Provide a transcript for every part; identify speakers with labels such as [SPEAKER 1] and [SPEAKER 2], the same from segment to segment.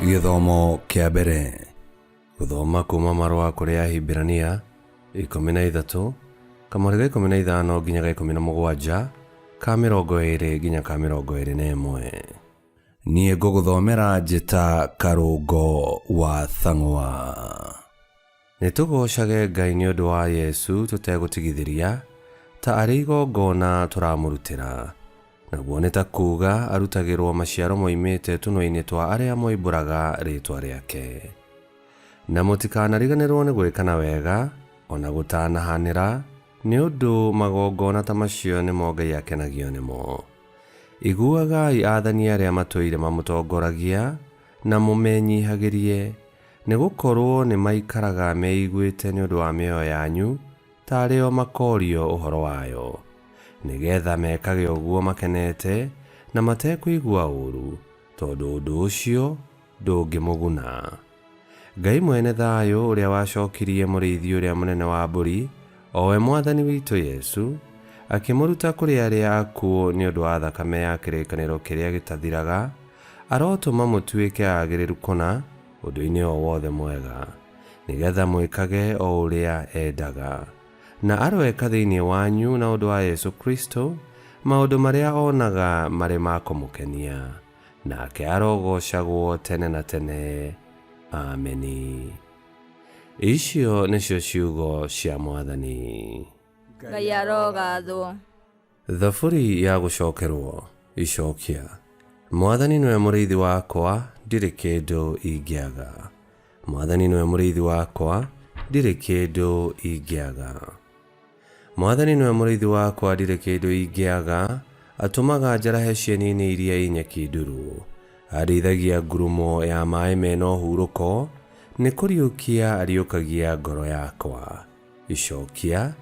[SPEAKER 1] Gĩthomo kĩa mbere.
[SPEAKER 2] Gũthoma kuma marũa kũrĩ Ahibirania 13 kamũhari ga 15 nginya ga 17 ka 20 nginya ka 21.
[SPEAKER 1] Niĩ ngũgũthomera njĩta Karũngo wa Thang'wa.
[SPEAKER 2] Nĩ tũgoocage Ngai nĩ ũndũ wa Yesu tũtegũtigithĩria, ta arĩ igongona tũramũrutĩra. Naguo nĩ ta kuuga arutagĩrũo maciaro moimĩte tũnua-inĩ twa arĩa moimbũraga rĩĩtwa rĩake. Na mũtikanariganĩrũo nĩ gwĩkana wega, o na gũtanahanĩra, nĩ ũndũ magongona ta macio nĩmo Ngai akenagio nĩmo. Iguagai athani arĩa matũire mamũtongoragia, na mũmenyihagĩrie, nĩ gũkorũo nĩ maikaraga meiguĩte nĩ ũndũ wa mĩoyo yanyu, ta arĩ o makorio ũhoro wayo, nĩ getha mekage ũguo makenete na matekũigua ũũru, tondũ ũndũ ũcio ndũngĩmũguna. Ngai mwene thayũ ũrĩa wacokirie mũrĩithi ũrĩa mũnene wa mbũri, o we Mwathani witũ Yesu, akĩmũruta kũrĩ arĩa akuũ nĩ ũndũ wa thakame ya kĩrĩkanĩro kĩrĩa gĩtathiraga, arotũma mũtuĩke aagĩrĩru kũna ũndũ-inĩ o wothe mwega, nĩ getha mwĩkage o ũrĩa endaga. Na aroeka thĩinĩ wanyu na ũndũ wa Yesu Kristo maũndũ marĩa onaga marĩ ma kũmũkenia. Nake arogoocagwo tene na tene. Ameni. Icio nĩcio ciugo cia Mwathani.
[SPEAKER 3] Ngai arogathwo.
[SPEAKER 2] Thaburi ya gũcokerwo. Icokia. Mwathani nĩwe mũrĩithi wakwa, ndirĩ kĩndũ ingĩaga. Mwathani nĩwe mũrĩithi wakwa, ndirĩ kĩndũ ingĩaga. Mwathani nĩwe mũrĩithi wakwa, ndirĩ kĩndũ ingĩaga. Atũmaga njarahe cieni-inĩ iria i nyeki nduru. Andĩithagia ngurumo ya maĩ mena ũhurũko, nĩ kũriũkia ariũkagia ngoro yakwa. Icokia.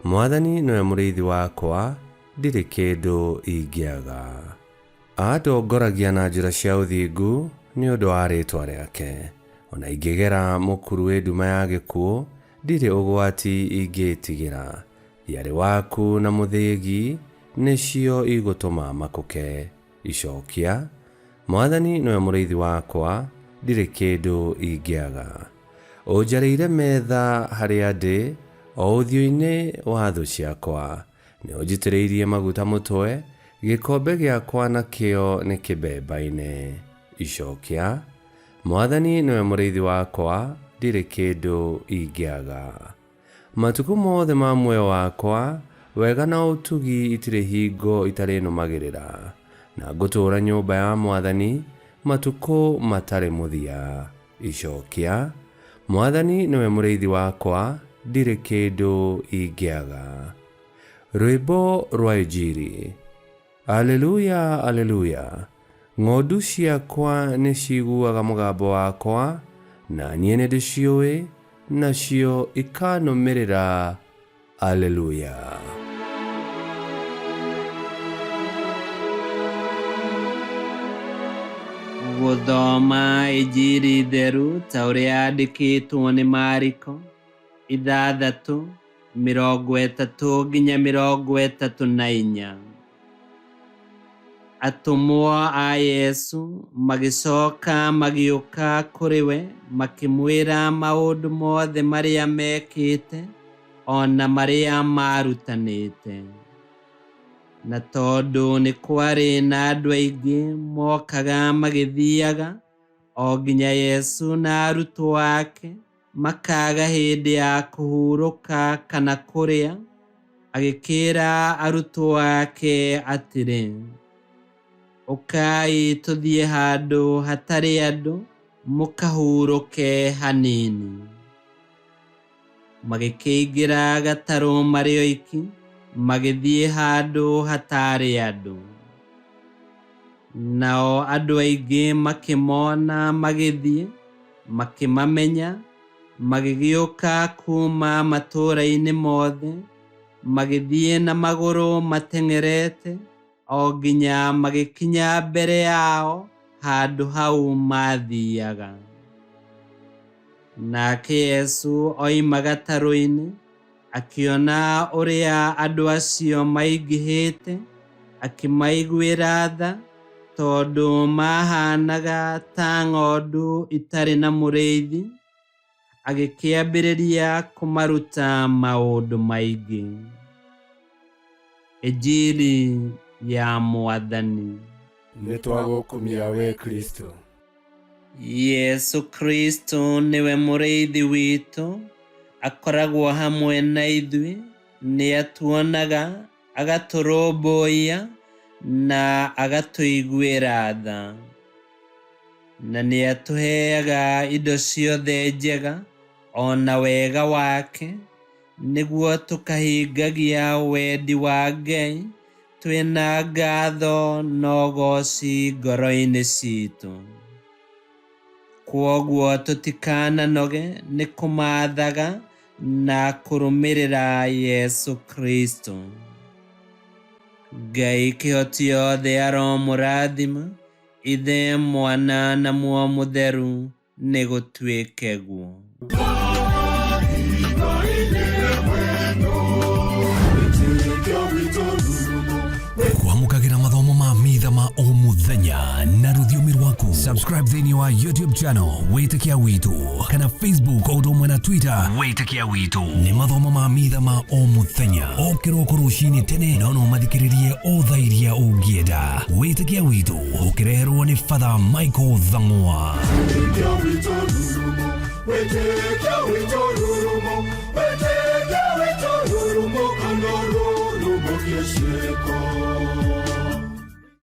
[SPEAKER 2] Mwathani nĩwe mũrĩithi wakwa, ndirĩ kĩndũ ingĩaga. Andongoragia na njĩra cia ũthingu nĩ ũndũ wa rĩĩtwa rĩake. O na ingĩgera mũkuru wĩ nduma ya gĩkuũ, ndirĩ ũgwati ingĩĩtigĩra. Thiarĩ waku na mũthĩgi nĩcio igũtũma makũke. Icokia. Mwathani nĩwe mũrĩithi wakwa, ndirĩ kĩndũ ingĩaga. Ũnjarĩire metha harĩa ndĩ, o ũthiũ-inĩ wa thũ ciakwa. Nĩũnjitĩrĩirie maguta mũtwe, gĩkombe gĩakwa nakĩo nĩ kĩbembaine. Icokia. Mwathani nĩwe mũrĩithi wakwa, ndirĩ kĩndũ ingĩaga. Matukũ mothe ma muoyo wakwa, wega na ũtugi itirĩ hingo itarĩnũmagĩrĩra, na ngũtũũra nyũmba ya Mwathani matukũ matarĩ mũthia. Icokia. Mwathani nĩwe mũrĩithi wakwa, ndirĩ kĩndũ ingĩaga. Rwĩmbo rwa Injiri. Aleluya, aleluya! Ng'ondu ciakwa nĩciiguaga mũgambo wakwa, na niĩ nĩndĩciũĩ, nacio ikanũmĩrĩra. Aleluya!
[SPEAKER 4] Gũthoma Injiri theru ta ũrĩa yandĩkĩtwo nĩ Mariko, 6, 30-34. Atũmwo a Yesu magĩcoka magĩũka kũrĩ we makĩmwĩra maũndũ mothe marĩa mekĩte o na marĩa maarutanĩte. Na tondũ nĩ kwarĩ na andũ aingĩ mokaga magĩthiaga, o nginya Yesu na arutwo ake makaaga hĩndĩ ya kũhurũka kana kũrĩa, agĩkĩĩra arutwo ake atĩrĩ, Ũkai tũthiĩ handũ hatarĩ andũ mũkahurũke hanini. Magĩkĩingĩra gatarũ marĩ oiki, magĩthiĩ handũ hatarĩ andũ. Nao andũ aingĩ makĩmona magĩthiĩ, makĩmamenya, magĩgĩũka kuuma matũũra-inĩ mothe, magĩthiĩ na magũrũ mateng'erete, o nginya magĩkinya mbere yao handũ hau maathiaga. Nake Yesu oima gatarũ-inĩ, akĩona ũrĩa andũ acio maingĩhĩte, akĩmaiguĩra tha, Tondũ maahanaga ta ng'ondu itarĩ na mũrĩithi, agĩkĩambĩrĩria kũmaruta maũndũ maingĩ. Injiri ya Mwathani.
[SPEAKER 5] Nĩ twagũkumia we Kristo.
[SPEAKER 4] Yesu Kristo nĩwe mũrĩithi witũ, akoragwo hamwe na ithuĩ, nĩ atuonaga, agatũrũmbũiya na agatũiguĩra tha. Na nĩ atũheaga indo ciothe njega o na wega wake, nĩguo tũkahingagia wendi wa Ngai twĩna ngatho na ũgooci ngoro-inĩ citũ. Kwoguo tũtikananoge nĩ kũmaathaga na kũrũmĩrĩra Yesu Kristo. Ngai kĩhoti yothe aromũrathima, Ithe, Mwana na Muoyo Mũtheru, nĩ gũtuĩke guo.
[SPEAKER 1] Kwamũkagĩra mathomo ma mitha ma o mũthenya na rũthiomi rwaku. Subscribe thĩinĩ wa YouTube channel Wĩtĩkia Witũ kana Facebook o ũndũ ũmwe na Twitter Wĩtĩkia Witũ. Nĩ mathomo ma mitha ma o mũthenya o kĩroko rũcinĩ tene, no no mathikĩrĩrie o thaa iria ũngĩenda. Wĩtĩkia Witũ ũkĩreherwo nĩ Father Michael Thang'wa.
[SPEAKER 5] Wĩtĩkia witũ rurumo, wĩtĩkia witũ rurumo, wĩtĩkia witũ rurumo, kana rurumo kĩciĩko.